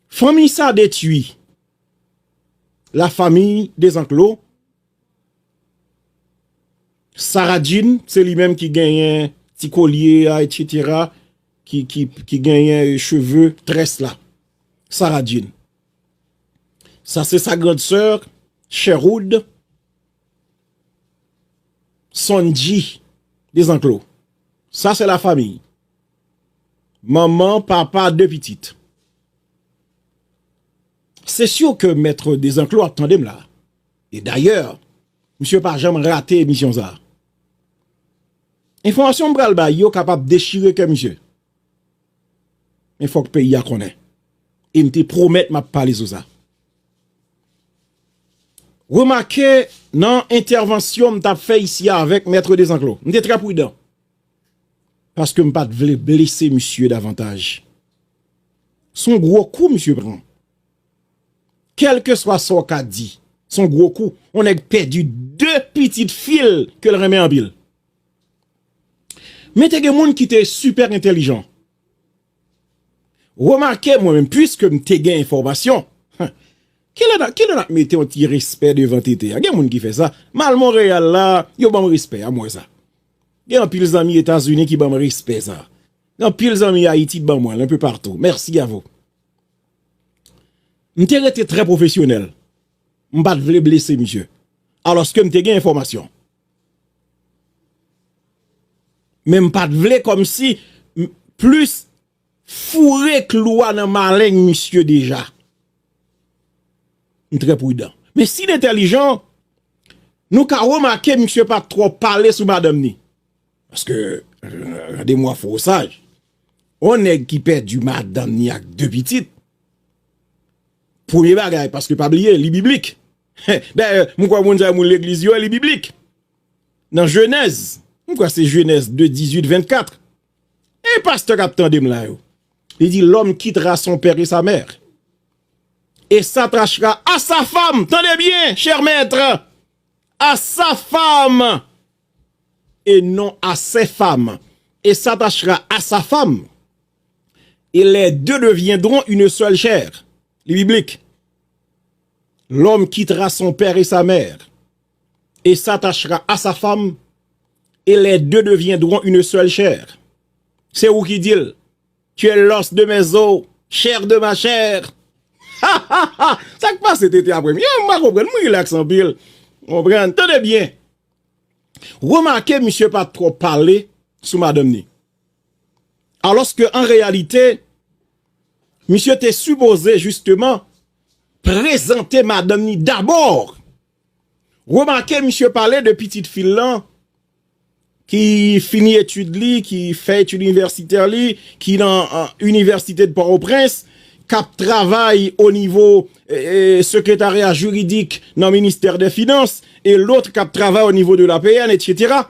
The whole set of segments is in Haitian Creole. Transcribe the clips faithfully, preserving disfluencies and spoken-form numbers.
Fanmi sa detwi. La famille Desenclos. Sarah Jean, se li menm ki genyen ti kolye a, et cetera, ki, ki, ki genyen cheve très la. Sarah Jean. Sa se sa grande sœur, Sherwood. Sonji Desenclos. Sa se la famille. Manman, papa, de pitit. Se si ke mèt Desenclos ap tande m la. E dayè, misye pa janm rate emisyon sa. Enfòmasyon m pral bay yo kapab dechire kè misye. Men fòk peyi a konnen. E m te pwomèt m ap pale sou sa. Remake nan entèvansyon m t ap fè isi a avèk mèt Desenclos. M te trè pridan. Paske m pa t vle blese misye davantaj. Se yon gwo kou misye pran. Kèlkeswa sa w ka di, se yon gwo kou. Yon nèg pèdi de pitit fi l ke l renmen anpil. Men te gen moun ki te sipè entèlijan. Remake, mwen menm, piske m te gen enfòmasyon, kilè n a, kilè n ap mete yon ti respè devan T T a? Gen moun ki fè sa. M al Monreyal la, yo ban m respè a, m wè sa. Gen anpil zanmi Etazini ki ban m respè sa. Gen anpil zanmi Ayiti ki ban mwen l, un peu partout. Merci à vous. M te rete trè pwofesyonèl. M pa t vle blese misye. Alòske m te gen enfòmasyon. Men m pa t vle kòmsi m plis foure klou a nan maleng misye deja. M trè pridan. Men si l entèlijan, nou ka remake misye pa t twò pale sou madanm ni. Paske, euh, regardez-moi fou saj. On nèg ki pèdi madanm ni ak de pitit. Premye bagay, paske pa bliye, li biblik. Dayè, m kwè moun sa yo, moun legliz yo, li biblik. Nan Jenèz, m kwè se Jenèz de, dizuit, vennkat. E pastè k ap tande m la yo. Li di, l'homme quittera son père et sa mère et s'attachera à sa femme. Tande byen, chè mèt. À sa femme et non à ses femmes. Et s'attachera à sa femme. Et les deux deviendront une seule chair. Li biblik. L'homme quittera son père et sa mère et s'attachera à sa femme, et les deux deviendront une seule chair. Se ou ki di l. Tu es l'os de mes os, chair de ma chair. Sa k pase T T apre m? Yo, m pa konprann, m rilaks anpil. Konprann? Tande byen. Remake, misye pa t twò pale sou madanm ni. Alòske, an reyalite, misye te sipoze, jisteman, prezante madanm ni dabò. Remake, misye pale de pitit fi l lan, ki fini etid li, ki fè etid inivèsitè li, ki nan, euh, Université de Port-au-Prince, k ap travay o nivo, euh, euh, sekretarya jiridik nan ministè dè finans, e lòt k ap travay o nivo de l'A P N, et cetera.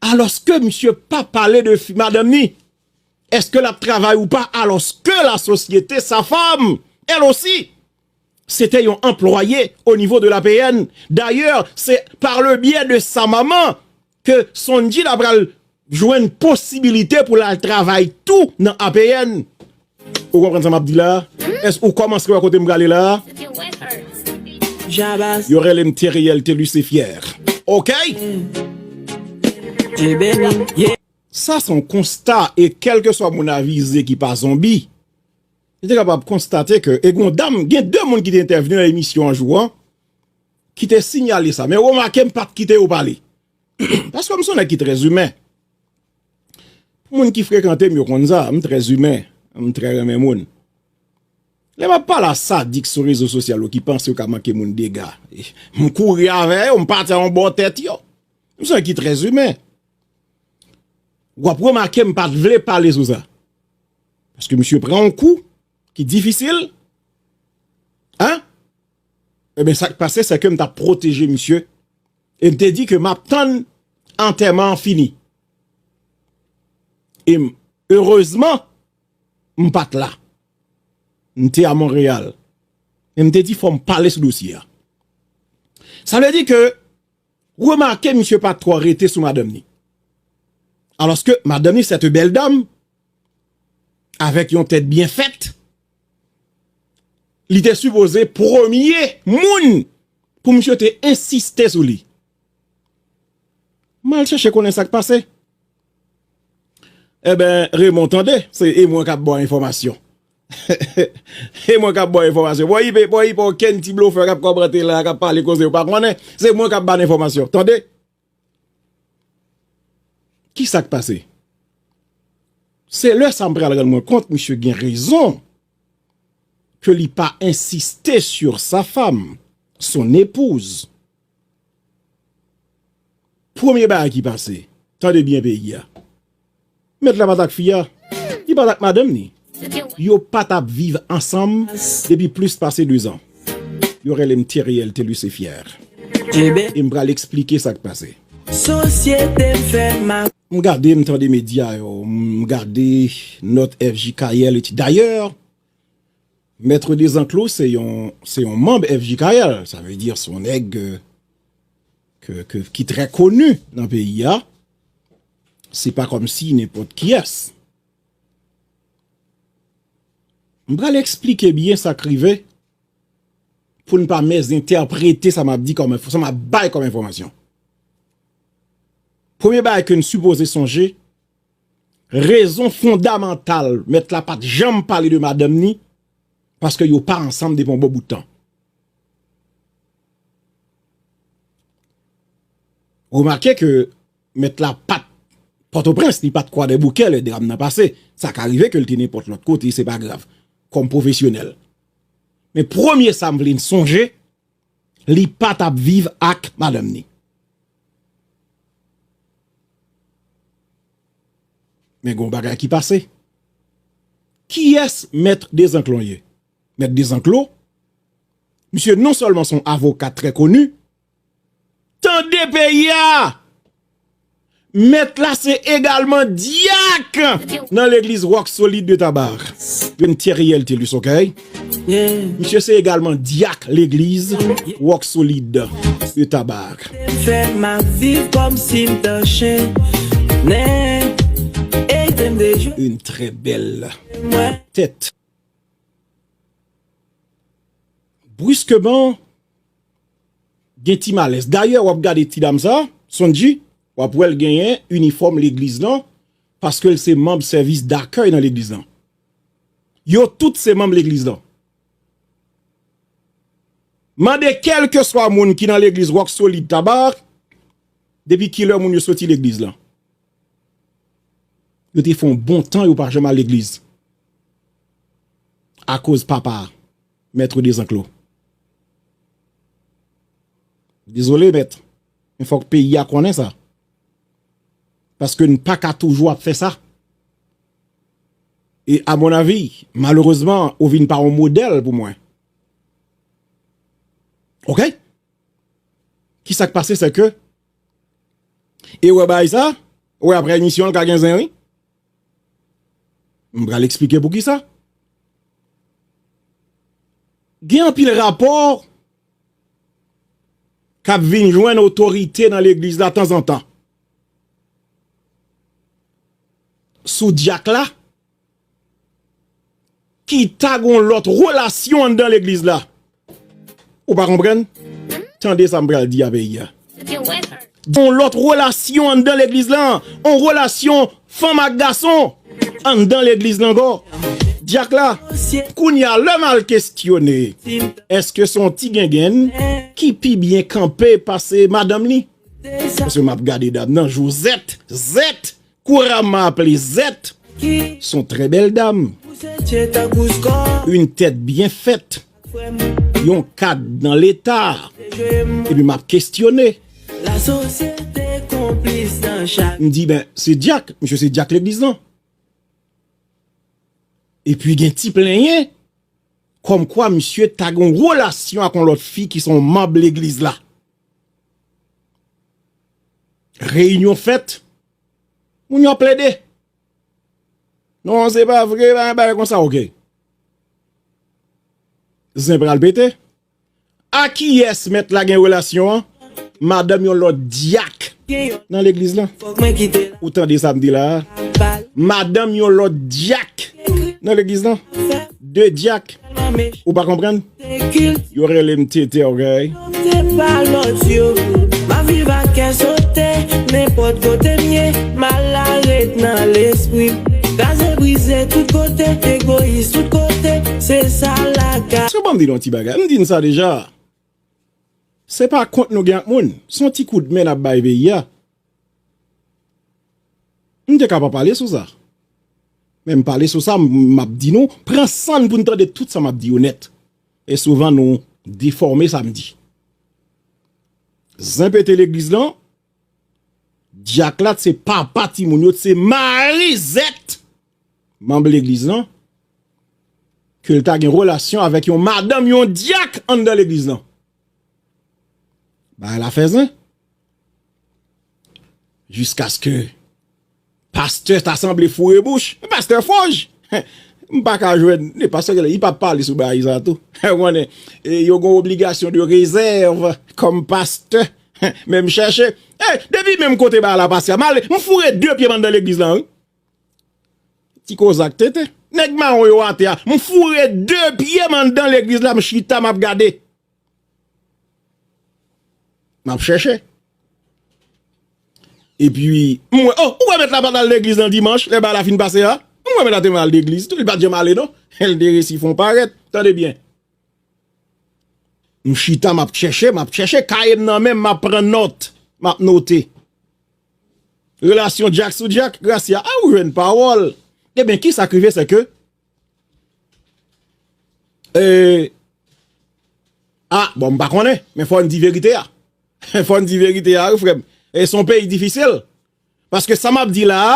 Alòske misye pa pale de fi, madanm ni. Èske l ap travay ou pa? Alòske la sosyete, sa femme, elle aussi, se te yon anplwaye o nivo de l'A P N. Dayè, se par le biais de sa manman ke Sonji ta pral jwenn posibilite pou l al travay tou nan A P N. Ou konprann sa m ap di la? Èske ou kòmanse wè kote m prale la? Yo rele m Teriel Telus e fyè. Oke? Sa se yon konsta, e kèlkeswa moun avize ki pa zonbi, li te kapab konstate ke, e gen yon dam, gen de moun ki te entèvni nan emisyon an jou an, ki te siyale sa. Men remake, m pa t kite yo pale. Paske m se yon nèg ki trè imen. Pou moun ki frekante m, yo konn sa, m trè imen, m trè renmen moun. Lè m ap pale a sadik sou rezo sosyal yo ki panse yo ka manke moun dega, m kouri avè yo, m pati a yon bò tèt yo. M se yon nèg ki trè imen. W ap remake m pa t vle pale sou sa. Paske misye pran yon kou ki difisil. Hein? Ebyen, sa k pase, se ke m t ap pwoteje misye. E m te di ke m ap tann antèman an fini. E m, erezman, m pa t la. M te a Monreyal. E m te di, fò m pale sou dosye a. Sa vle di ke, remake, misye pa t twò rete sou madanm ni. Alòske madanm ni, c'est une belle dame, avèk yon tèt byen fèt, Li te sipoze premye moun pou misye te ensiste sou li. M al chèche konnen sa k pase. Enben, Raymond, tande, se e mwen k ap ba w enfòmasyon. E mwen k ap ba w enfòmasyon. Bon, i pe, bon, i pa okenn ti blofè k ap kòmante la, k ap pale koze yo pa konnen. Se mwen k ap ba n enfòmasyon. Tande? Ki sa k pase? Se lè sa m pral rann mwen kont, misye gen rezon ke li pa ensiste sur sa femme, son épouse. Premye bagay ki pase, tande byen peyi a. Mèt la pa t ak fi a, li pa t ak madanm ni. Yo pa t ap viv ansanm depi plis pase dezan. Yo rele m Theriel Thelus Fière. E m pral eksplike sa k pase. Sosyete m fè m ak M gade, m tande medya yo, m gade nòt F J K L, etsetera. Dayè, Mèt Dezanclo se yon, se yon manm F J K L, sa vle di se yon nèg, euh, ke, ke, ki trè koni nan peyi a. Se pa kòmsi nenpòt kiyès. M pral eksplike byen sa k rive pou n pa mezentèprete sa m ap di kòm enfo-, sa m ap bay kòm enfòmasyon. Premye bagay ke n sipoze sonje, rezon fondamantal mèt la pa t janm pale de madanm ni, paske yo pa ansanm depi yon bon bout tan. Remake ke mèt la pa t Pòtoprens, li pa t Kwadèboukè lè dram nan pase. Sa ka rive ke l te nenpòt lòt kote, se pa grav, kòm pwofesyonèl. Men premye sa m vle n sonje, li pa t ap viv ak madanm ni. Men gen yon bagay ki pase. Kiyès Mèt Dezanclo ye? Mèt Dezanclo, misye non sèlman se yon avoka trè koni, tande peyi a! Mèt la se egalman dyak nan legliz Rock Solid de Tabar. Gen Theriel Thelus, ok? Misye se egalman dyak legliz Rock Solid de Tabar. Fè m ap viv kòmsi m t an chen. Nen, ede m de jou. Une très belle mwen tête. Briskeman, gen ti malèz. Dayè, w ap gade ti dam sa, Sondji, w ap wè l genyen inifòm legliz lan, paske l se manm sèvis dakèy nan legliz lan. Yo tout se manm legliz lan. Mande kèlkeswa moun ki nan legliz Rock Solid Tabar, depi kilè moun yo soti legliz lan. Yo te fè yon bon tan, yo pa janm al legliz. Akoz papa, Mèt Dezanclo. Dezole, mèt. Men fòk peyi a konnen sa. Paske n pa ka toujou ap fè sa. E a mon avi, malerezman, ou vin pa yon modèl pou mwen. Ok? Ki sa k pase, se ke, e wè bagay sa, wè apre emisyon an, l ka gen zen, wi. M pral eksplike poukisa. Gen anpil rapò k ap vin jwenn otorite nan legliz la tanzantan. Sou dyak la, ki ta gon lòt relasyon anndan legliz la. Ou pa konprann? Tande sa m pral di a peyi a. Gon lòt relasyon anndan legliz la, on relasyon fanm ak gason anndan legliz la ankò. Dyak la, kounye a lè m al kestyone, èske se on ti gengenn ki pi byen kanpe pase madanm li? Paske m ap gade dam nan, Josette, Zèt, couramment appelée Zèt, son très belle dame. Une tête bien faite. Yon kad nan leta. Epi m ap kestyone. M di, ben, se dyak, misye se dyak legliz lan. Epi gen ti plenyen, kòmkwa misye ta gen yon relasyon ak yon lòt fi ki se yon manm legliz la. Reyinyon fèt, moun yo ap plede. Non, se pa vre, pa gen bagay konsa, ok. Zen pral pete. A kiyès mèt la gen relasyon an? Madanm yon lòt dyak nan legliz lan. Ou tande sa m di la a? Madanm yon lòt dyak nan legliz lan. de dyak. Ou pa konprann? Yo rele m Tete, ok? Se pa lòt yo. M ap viv ak kè sote, nenpòt kote m ye, mal la ret nan lespri m. Kraze brize tout kote, egoyis tout kote, se sa lakay. Se bon, m di nou yon ti bagay. M di n sa deja. Se pa kont nou gen ak moun. Se yon ti koudmen n ap bay peyi a. M te ka pa pale sou sa. Men m pale sou sa, m, m ap di nou, pran san n pou n tande tout sa m ap di yo nèt. E souvan nou defòme sa m di. Zen pete legliz lan, dyak la se papa timoun yo, se mari zèt manm legliz lan, ke l ta gen relasyon avèk yon madanm, yon dyak anndan legliz lan. Bagay la fè zen. Jiskaske pastè ta sanble foure bouch. Pastè Fòj! M pa ka jwenn. Pastè, li pa pale sou bagay sa tou. Ou konnen, e, yo gen obligasyon de rezèv kòm pastè. Men m chèche. E, depi menm kote bagay la pase a, m ale, m foure de pye m anndan legliz lan, wi. Ti kozak tete. Nèg mawon yo atè a. M foure de pye m anndan legliz la, m chita, m ap gade. M ap chèche. Epi, m wè, oh, ou wè mèt la pa t al legliz nan dimanch, lè bagay la fin pase a? M wè mèt la te mal legliz tou, li pa t janm ale non. L te resi fè yon parèt. Tande byen. M chita, m ap chèche, m ap chèche, kaye m nan men m, m ap pran nòt, m ap note. Relasyon dyak sou dyak, Gracia, a ou jwenn pawòl. Ebyen, kisa k rive, se ke, e, a, bon, m pa konnen, men fò n di verite a. Fò n di verite a, wi, frè m. E se yon peyi difisil. Paske sa m ap di la a,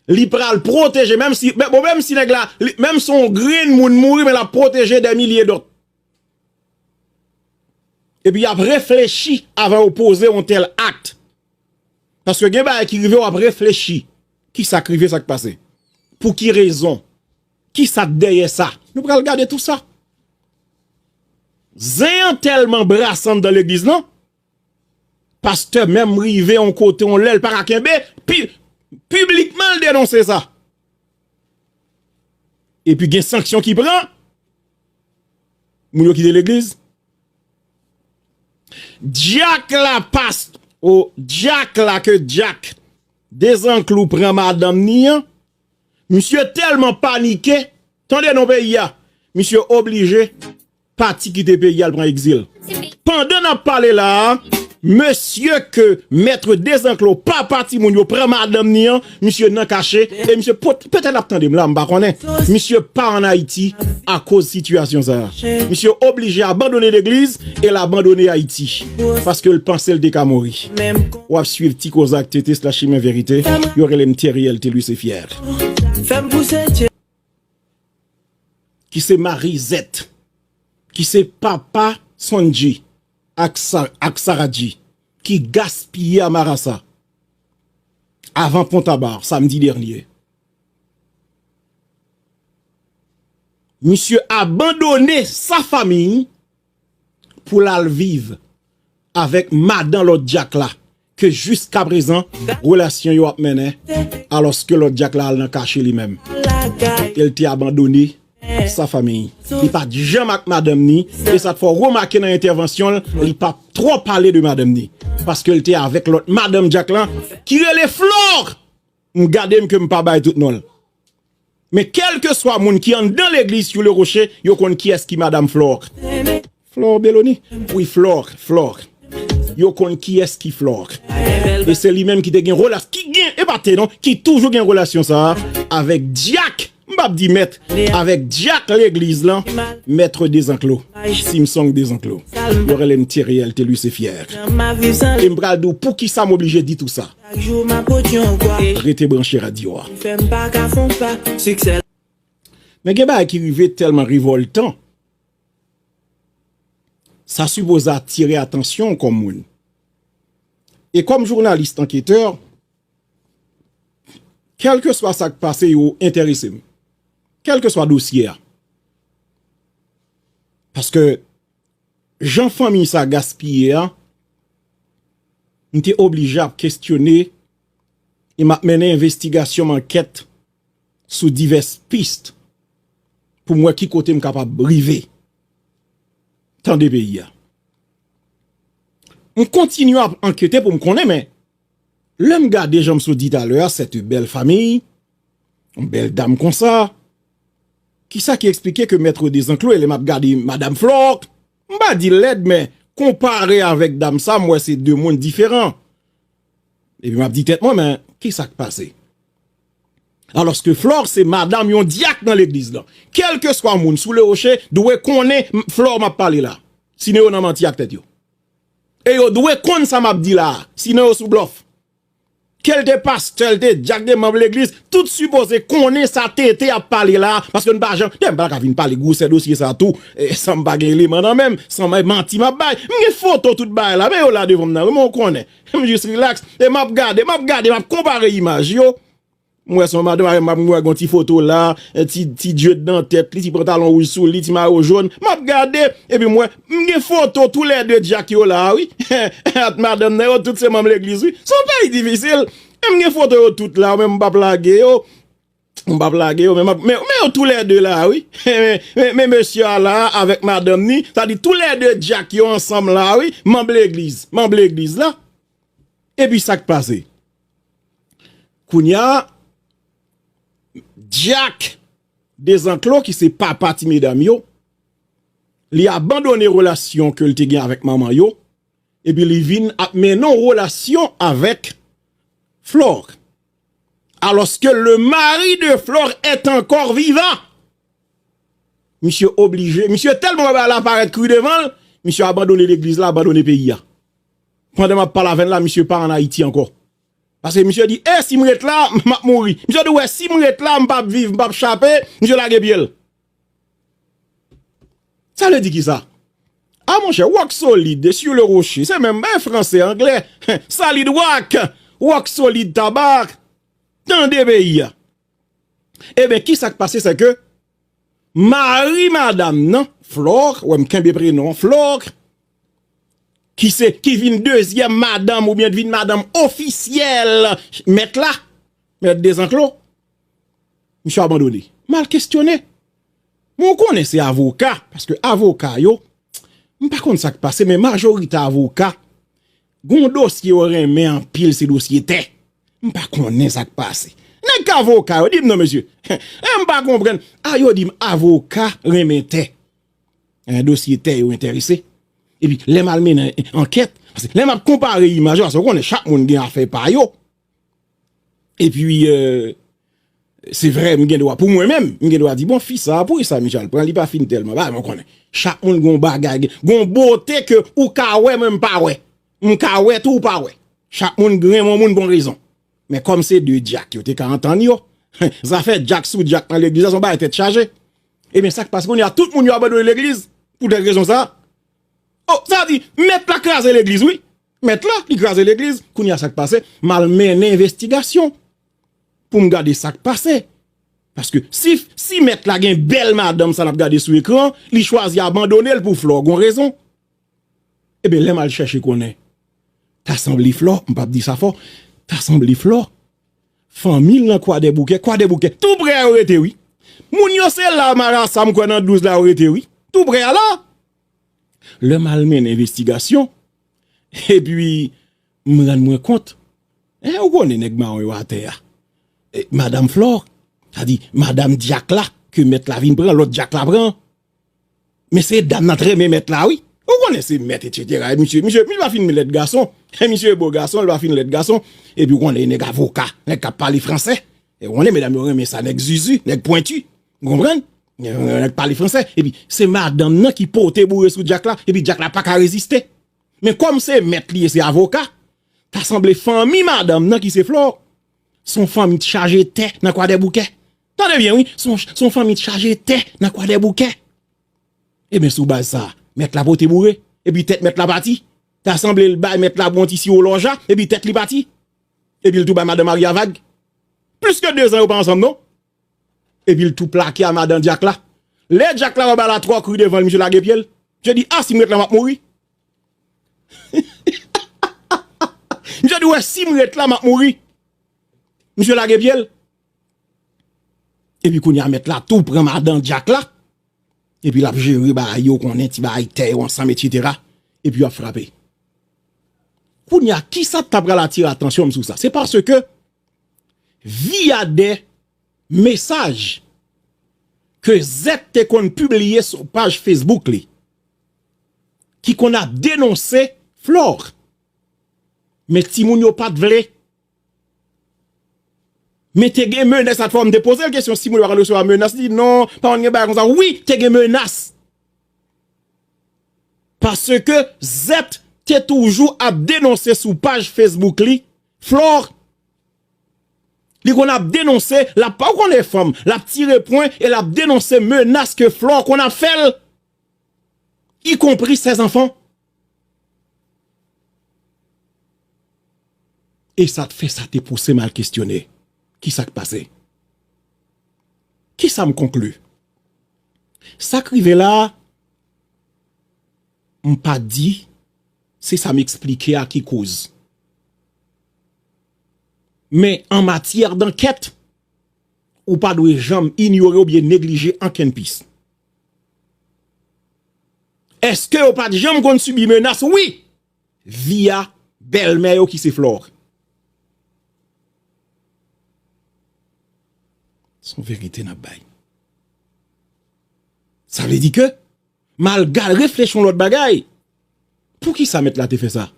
li pral pwoteje, menm si, men, bon, menm si nèg la, li, menm si yon grenn moun mouri, men l ap pwoteje dè milye dòt. Epi y ap reflechi avan yo poze yon tèl akt. Paske gen bagay ki rive, w ap reflechi. Kisa k rive, sa k pase? Pou ki rezon? Kisa k dèyè sa? Nou pral gade tou sa. Zen an tèlman brase anndan legliz lan, pastè menm rive yon kote, yon lè, l pa ka kenbe, pi-, piblikman l denonse sa. Epi gen sanksyon ki pran, moun yo kite legliz. Dyak la pas, o, dyak la ke dyak Dezanclo pran madanm ni an, misye tèlman panike, tande non peyi a, misye oblije pati kite peyi a, l pran egzil. Pandan n ap pale la a, mesye ke mèt Dezanclo, papa timoun yo, pran madanm ni an, misye nan kache, e misye pot-, petèt l ap tande m la, m pa konnen. Misye pa ann Ayiti akoz sitiyasyon sa a. Misye oblije abandone legliz e l abandone Ayiti. Paske l panse l te ka mouri. W ap swiv Ti Kozak T T slash Chimen Verite. Yo rele m Theriel Telus e fyè. Ki se mari Zèt, ki se papa Sondji ak Sa-, ak Saradji, ki gaspiye a marasa avan Pon Tabar, samdi dènye. Misye abandone sa famiy pou l al viv avèk madan lòt dyak la, ke jiskaprezan, relasyon yo ap mennen, alòske lòt dyak la al nan kache li menm. E l te abandone sa famiy. Li pa t janm ak madanm ni, e sa t fè w remake nan entèvansyon l, li pa twò pale de madanm ni. Paske l te avèk lòt madanm dyak lan, ki rele Flore! M gade m ke m pa bay tout non l. Men kèlkeswa moun ki anndan legliz Sous le Rocher, yo konn kiyès ki madanm Flore. Flore Beloni? Wi, Flore, Flore. Yo konn kiyès ki Flore. E se li menm ki te gen relas-, ki gen, e pa te non, ki toujou gen relasyon sa a avèk dyak, m p ap di mèt, avèk dyak legliz lan, mèt Dezanclo, Simsong Dezanclo. Yo rele m Theriel Telus e fyè. E m pral di w poukisa m oblije di tou sa. Rete branche radyo a. Men gen bagay ki rive tèlman revòltan. Sa sipoze atire atansyon w kòm moun. E kòm jounalis anketè, kèlkeswa sa k pase yo enterese m. Kèlkeswa dosye a. Paske jan fanmi sa gaspiye a, m te oblije ap kesyone e m ap mennen envestigasyon, m ankèt sou divès pis. pou m wè ki kote m kapab rive. Tande peyi a. M kontinye ap ankete pou m konnen, men lè m gade jan m sot di talè a, cette belle famille, yon bèl dam konsa, kisa ki eksplike ke Maître Desenclos, e lè m ap gade Madam Flore, m pa di lèd, men konpare avèk dam sa, m wè se de moun diferan. Epi m ap di tèt mwen, men kisa k pase? Alòske Flore se madanm yon dyak nan legliz lan. Kèlkeswa moun sou Le Rocher dwe konnen m- Flore m ap pale la. Sinon yo nan manti ak tèt yo. E yo dwe konn sa m ap di la a. Sinon yo sou blòf. Ke l te pastè, l te dyak, de manm legliz, tout sipoze konnen sa T T ap pale la a, paske n pa janm, dayè m pa ka vin pale gwosè dosye sa a tou, e, san m pa gen eleman nan men m, san m manti m ap bay. M gen foto tout bagay la, men yo la devan m nan, wi, men w konnen. M jis rilaks, e m ap gade, m ap gade, m ap konpare imaj yo. M wè se yon madanm avè m, m wè gon ti foto la, ti, ti djed nan tèt li, ti pantalon wouj sou li, ti mayo jòn. M ap gade, epi m wè, m gen foto toulède dyak yo la, wi. Ak madanm nan, yo tout se manm legliz, wi. Se yon peyi difisil. E m gen foto yo tout la, men m p ap lage yo. M p ap lage yo, men, m ap- men, men yo toulède la, wi. Men, men, men mesye a la, avèk madanm ni, sa di toulède dyak yo ansanm la, wi. Manm legliz, manm legliz la. Epi sa k pase? Kounye a, dyak Desenclos, ki se papa ti medam yo, li abandone relasyon ke l te gen avèk manman yo, epi li vin ap mennen yon relasyon avèk Flore. Alors que le mari de Flore est encore vivant. Misye oblije, misye tèlman wè bagay la parèt kri devan l, misye abandone legliz la, abandone peyi a. Pandan m ap pale avè n la, misye pa ann Ayiti ankò. Paske misye di, e si m ret la, m ap mouri. Misye di, wè, si m ret la, m p ap viv, m p ap chape, misye lage pye l. Sa vle di kisa? A monchè, rock solide, sur le rocher, se menm, e franse, anglè, solid rock, rock solide, tabak, tande peyi a. Eben, kisa k pase, se ke mari madanm nan, Flore, wè m kenbe prenon, Flore, ki se, ki vin dezyèm madanm oubyen vin madanm ofisyèl mèt la, mèt Desenclos, misye abandone. M al kesyone. Men w konnen se avoka, paske avoka yo, m pa konn sa k pase, men majorite avoka, gon dosye yo renmen anpil, se dosye tè. M pa konnen sa k pase. Nèg k avoka yo, di m non, mesye. E m pa konprann. A, yo di m avoka renmen tè. E, dosye tè yo enterese. Epi, lè m al mennen ankèt, paske lè m ap konpare imaj yo, paske w konnen chak moun gen afè pa yo. Epi, e, se vre, m gen dwa, pou mwen menm, m gen dwa di, bon, fi sa a, poukisa misye al pran, li pa fin tèlman, ba, mwen konnen. Chak moun gon bagay, gon bote ke ou ka wè, mwen m pa wè. M ka wè tou, ou pa wè. Chak moun renmen yon moun pou yon rezon. Men kòm se de dyak, yo te ka antann yo. Zafè dyak sou dyak nan legliz la, se yon bagay tèt chaje. Ebyen, sa k pase kounye a, tout moun yo abandone legliz, poutèt rezon sa a. O, sa di, mèt la kraze legliz, wi. Mèt la, li kraze legliz. Kounye a, sa k pase? M al mennen envestigasyon pou m gade sa k pase. Paske si, si mèt la gen bèl madanm sa n ap gade sou ekran, li chwazi abandone l pou Flore, gon rezon. Ebyen, lè m al chèche konnen, ta sanble Flore, m p ap di sa fò, ta sanble Flore, fanmi l nan Kwadèboukè, Kwadèboukè, tou prè a yo rete, wi. Moun yo se la, marasa, m kwè nan douz la yo rete, wi. Tou prè a la. Lè m al mennen envestigasyon, epi m rann mwen kont, e, ou konnen nèg mawon yo atè a. E, madanm Flore, sa di, madanm dyak la, ke mèt la vin pran, lòt dyak la pran. Men se dam nan t renmen mèt la, wi. Ou konnen se mèt, etsetera. E misye, misye, misye pa fin lèd gason. E misye bo gason, li pa fin lèd gason. Epi ou konnen nèg avoka, nèg k ap pale franse. E ou konnen medam yo renmen sa, nèg zuzu, nèg pwenti. Ou konprann? Nèg pale franse. Epi se madanm nan ki pote boure sou dyak la. Epi dyak la pa ka reziste. Men kòm se mèt li ye, se avoka, ta sanble fanmi madanm nan ki se Flore. Se yon fanmi t chaje tè nan Kwadèboukè. Tande byen, wi. Se yon, se yon fanmi t chaje tè nan Kwadèboukè. Ebyen, sou baz sa, mèt la pote boure, epi tèt mèt la pati. Ta sanble l bay mèt la bwon ti siwo lòja, epi tèt li pati. Epi l tou bay madanm mari a vag. Plis ke dezan yo pa ansanm, non. Epi l tou plake a madan dyak la. Lè dyak la wè bagay la twò kri devan l, misye lage pye l. Misye di, a, si m ret la, m ap mouri. Misye di, wè, si m ret la, m ap mouri. Misye lage pye l. Epi kounye a, mèt la tou pran madan dyak la. Epi l ap jere bagay yo, konnen ti bagay tè yo ansanm, etsetera. Epi yo ap frape. Kounye a, kisa t ap pral atire atansyon m sou sa? Se paske via de mesaj ke Zèt te konn pibliye sou paj Facebook li, ki konn ap denonse Flore. Men timoun yo pa t vle. Men te gen menas, sa t fè m te poze l kesyon si moun yo pa konn resevwa menas. Li di non, pa konn gen bagay konsa. Wi, te gen menas. Paske Zèt te toujou ap denonse sou paj Facebook li, Flore. Li konn ap denonse, l ap pa konnen fanm, l ap tire pwen e l ap denonse menas ke Flore konn ap fè l, ikonpri sèz anfan. E sa t fè sa te pouse m al kestyone. Kisa k pase? Kisa m konkli? Sa k rive la a, m pa di se sa m eksplike a ki koz. Men an matyè dankèt, ou pa dwe janm inyore oubyen neglije ankenn pis. Èske yo pa t janm konn sibi menas? Wi! Via bèlmè yo ki se Flore. Se yon verite n ap bay. Sa vle di ke m al gad reflechi yon lòt bagay. Poukisa mèt la te fè sa?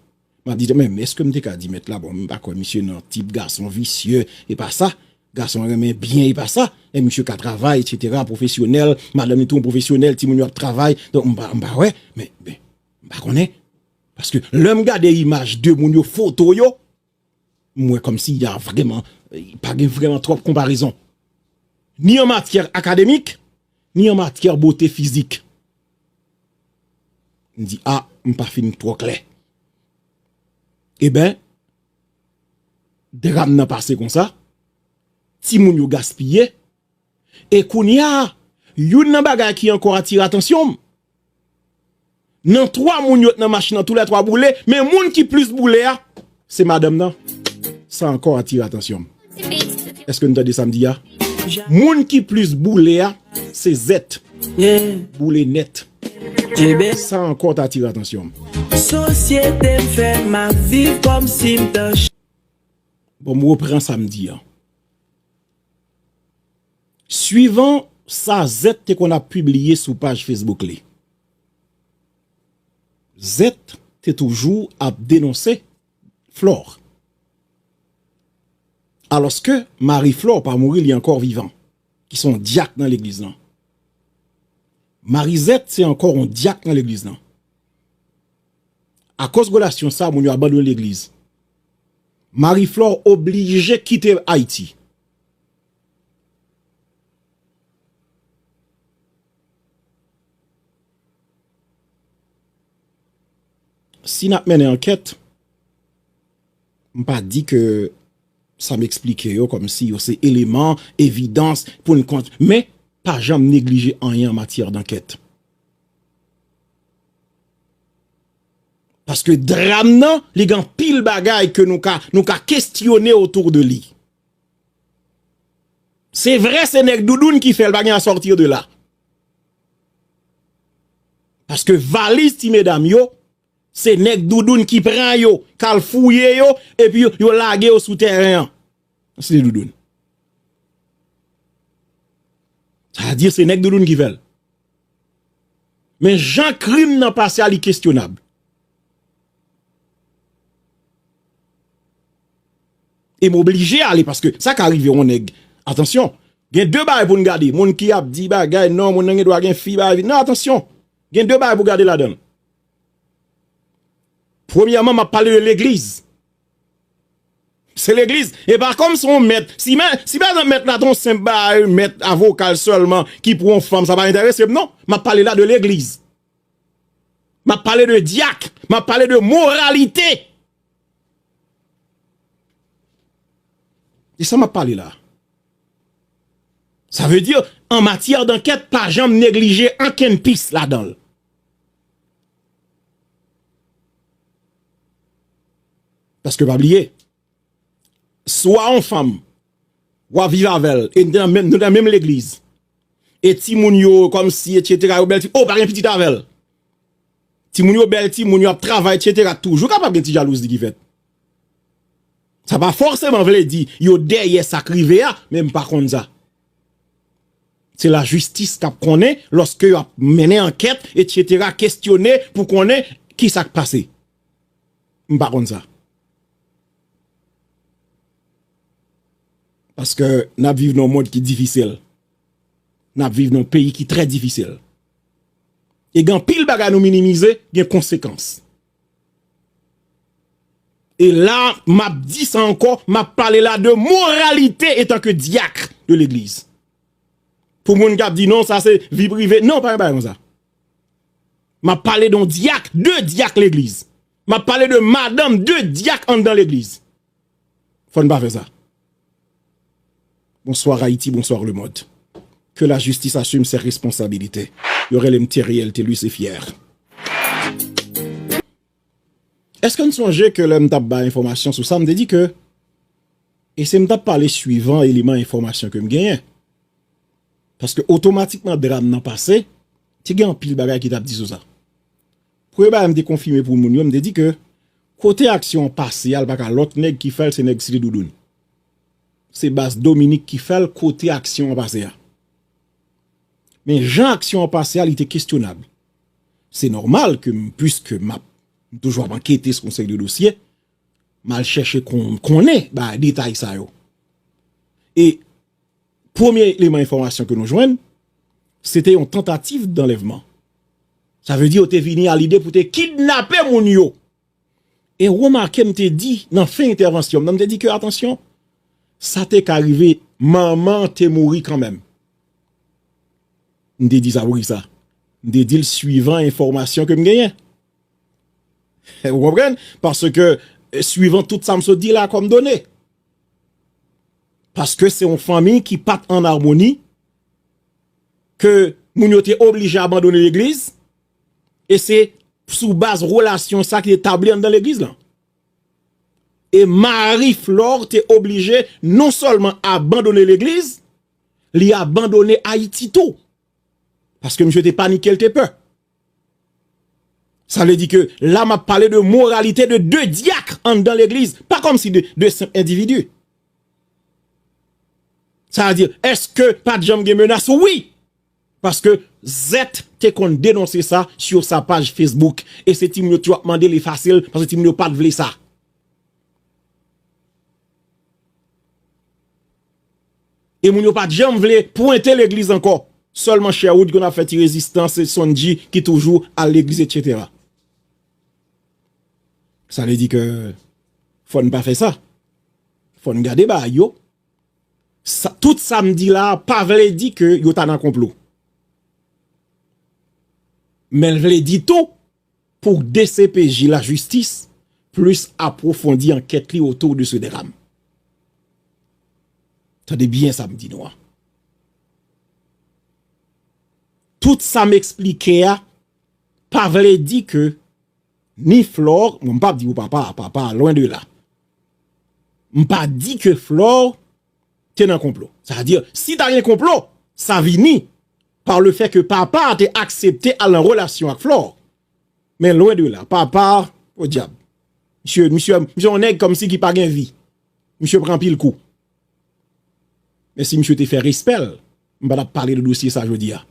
M ap di, men èske m te ka di mèt la, bon, m pa kwè misye nan tip gason visye, e pa sa. Gason renmen byen, e pa sa. E misye ka travay, etsetera, pwofesyonèl, madanm li tou pwofesyonèl, timoun yo ap travay. Donk, m pa, m pa wè, men, men, m pa konnen. Paske lè m gade imaj de moun yo, foto yo, m wè kòmsi y a vrèman, pa gen vrèman twòp konparezon. Ni an matyè akademik, ni an matyè bote fizik. M di, a, m pa fin twò klè. Eben, dram nan pase konsa, timoun yo gaspiye, e kounye a, youn nan bagay ki ankò atire atansyon m, nan twa moun yo t nan machin nan, toulètwa boule, men moun ki plis boule a, se madanm nan. Sa ankò atire atansyon m. Èske nou tande sa m di a? Moun ki plis boule a, se Zèt. Boule nèt. Sa ankò t atire atansyon m. Sosyete m fè m ap viv kòmsi m t an. Bon, m repran sa m di a. Swivan sa Zèt te konn ap pibliye sou paj Facebook li, Zèt te toujou ap denonse Flore. Alòske mari Flore pa mouri, li ankò vivan, ki se yon dyak nan legliz lan. Mari Zèt se ankò yon dyak nan legliz lan. Akoz relasyon sa, moun yo abandone legliz. Mari Flore oblije kite Ayiti. Si n ap mennen ankèt, m pa di ke sa m eksplike yo kòmsi yo se eleman, evidans pou n kont-, men pa janm neglije anyen an matyè dankèt. Paske dram nan, li gen anpil bagay ke nou ka, nou ka kestyone otou de li. Se vre, se nèg Doudoun ki fè l, pa gen à sortir de là. Paske valiz ti medam yo, se nèg Doudoun ki pran yo, k al fouye yo, epi yo, yo lage yo sou tèren an. Se Doudoun. Sa vle di se nèg Doudoun ki fè l. Men jan krim nan pase a, li kestyonab. E m oblije ale paske sa ka rive yon nèg. Atansyon, gen de bagay pou n gade. Moun ki ap di bagay, non, moun nan gen dwa gen fi, bagay, non, atansyon. Gen de bagay pou gade ladan l. Premyèman, m ap pale de legliz. Se legliz. E pa kòm se yon mèt. Si mè-, si pa egzanp mèt la te yon senp bagay, mèt avoka l sèlman ki pou yon fanm, sa pa enterese m non. M ap pale la de legliz. M ap pale de dyak. M ap pale de moralite. E sa m ap pale la. Sa vle di, an matyè dankèt, pa janm neglije ankenn pis ladan l. Paske pa bliye, si w a yon fanm, w ap viv avè l, e nou nan menm, nou nan menm legliz, E timoun yo, kòmsi, etsetera, yo bèl ti, oh, pa gen pitit avè l. Timoun yo bèl, timoun yo ap travay, etsetera. Toujou kapab gen ti jalouzi ki fèt. Sa pa fòseman vle di yo dèyè sa k rive a, men m pa konn sa. Se lajistis k ap konnen lòske y ap mennen ankèt, etsetera, kesyone pou konnen ki sa k pase. M pa konn sa. Paske n ap viv nan yon mond ki difisil. N ap viv nan yon peyi ki trè difisil. E gen anpil bagay nou minimize, gen konsekans. E la, m ap di sa ankò, m ap pale la de moralite etanke dyak de legliz. Pou moun k ap di non, sa se vi prive. Non, pa gen bagay konsa. M ap pale de yon dyak, de dyak legliz. M ap pale de madanm, de dyak anndan legliz. Fò n pa fè sa. Bonsoir Haïti, bonsoir le monde. Que la justice assume ses responsabilités. Yo rele m Theriel Thelus e fyè. Èske n sonje ke lè m t ap bay enfòmasyon sou sa, m te di ke, e se m t ap pale swivan eleman enfòmasyon ke m genyen. Paske otomatikman dram nan pase, te gen anpil bagay ki t ap di sou sa. Premye bagay m te konfime pou moun yo, m te di ke kote aksyon an pase a, l pa ka lòt nèg ki fè l, se nèg Site Doudoun. Se baz Dominik ki fè l kote aksyon an pase a. Men jan aksyon an pase a, li te kesyonab. Se nòmal ke m, piske m ap, m toujou ap ankete sou yon seri de dosye, m al chèche kon-, konnen ba detay sa yo. E premye eleman enfòmasyon ke nou jwenn, se te yon tantativ d'enlèvement. Sa vle di yo te vini a lide pou te kidnape moun yo. E remake m te di nan fen entèvansyon m nan, m te di ke, atansyon, sa te ka rive, manman te mouri kanmenm. M te di sa pou kisa? M te di l swivan enfòmasyon ke m genyen. Ou konprann? Paske, eh, swivan tout sa m sot di la kòm done. Paske se yon fanmi ki pa t an amoni, ke moun yo te oblije abandone legliz, e se sou baz relasyon sa ki te tabli anndan legliz lan. E mari Flore te oblije non sèlman abandone legliz, li abandone Ayiti tou. Paske misye te panike, l te pè. Sa vle di ke la m ap pale de moralite de de dyak anndan legliz, pa kòmsi de, de senp endividi. Sa vle di, èske pa t janm gen menas? Wi! Paske Zèt te konn denonse sa sur sa page Facebook. E se timoun yo t ap mande l efase l, paske timoun yo pa t vle sa. E moun yo pa t janm vle pwente legliz ankò. Sèlman Sherwood ki konn ap fè ti rezistans, e Sondji ki toujou al legliz, etsetera. Sa vle di ke fò n pa fè sa. Fò n gade bagay yo. Sa, tout sa m di la a pa vle di ke yo ta nan konplo. Men l vle di tou pou D C P J, lajistis, plis apwofondi ankèt li otou de se dram. Tande byen sa m di nou an. Tout sa m eksplike a pa vle di ke ni Flore, bon, m p ap di pou papa, papa, lwen de la. M pa di ke Flore te nan konplo. Sa vle di, si ta gen konplo, sa vini pa le fè ke papa a te aksepte al nan relasyon ak Flore. Men lwen de la, papa, o dyab. Misye, misye, misye yon nèg kòmsi ki pa gen vi. Misye pran anpil kou. Men si misye te fè respè l, m pa t ap pale de dosye sa jodi a.